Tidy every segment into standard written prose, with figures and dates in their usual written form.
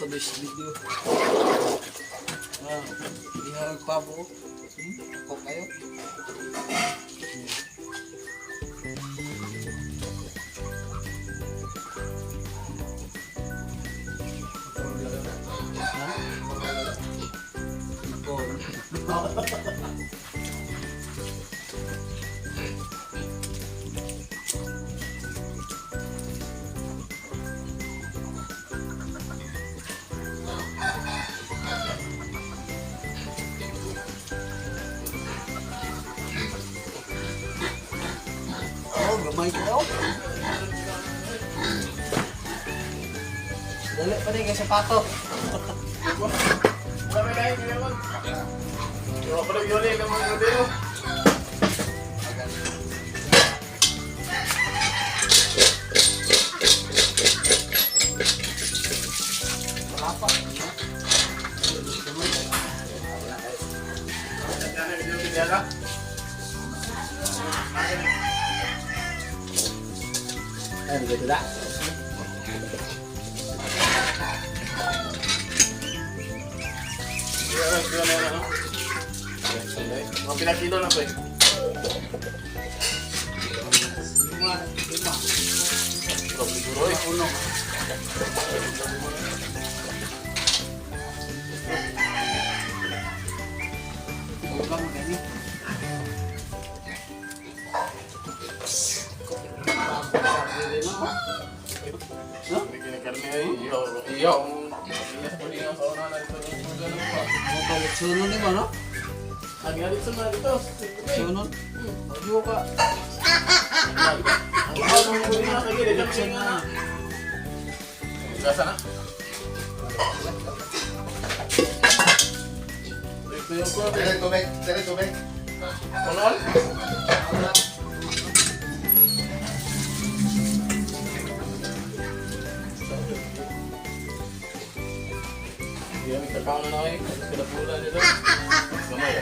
this video. Ah, ihawag pa po. Ako kayo. Ha? Ipon. Oh, gamay ko. Dali pa rin kay sapato. Wala may lain, kuya man. Yung ako lang yun eh, mga gabi. Wala pa. Ay, dito na. Mga pinakilo na ba eh? Lima, lima. Grabe siguro eh. Uno. Ulang gani. No? Hindi kinakarne ay. Iyaw, iyaw. Iyaw, iyaw. Sa una na ito. Ganun pa. Mo balik sunon ni ba no? Ang galit sa mga dito. Sunon. Ojo ka. Ang galit sa mga dito. Lechon na. Gasa na. Ito yung ko. Dali tubig, dali tubig. Konon? Hindi kami kakao na na kayo. Sila pula nila. Gamay.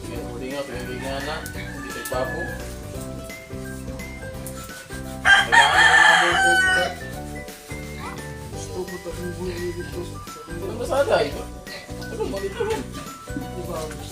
Sige, huli nga, pinabigyan na. Hindi tayo papo. Kailangan na mga buko. Gusto ko ta kung dito. Ano ba sa ito? Ano ba dito? Di ba?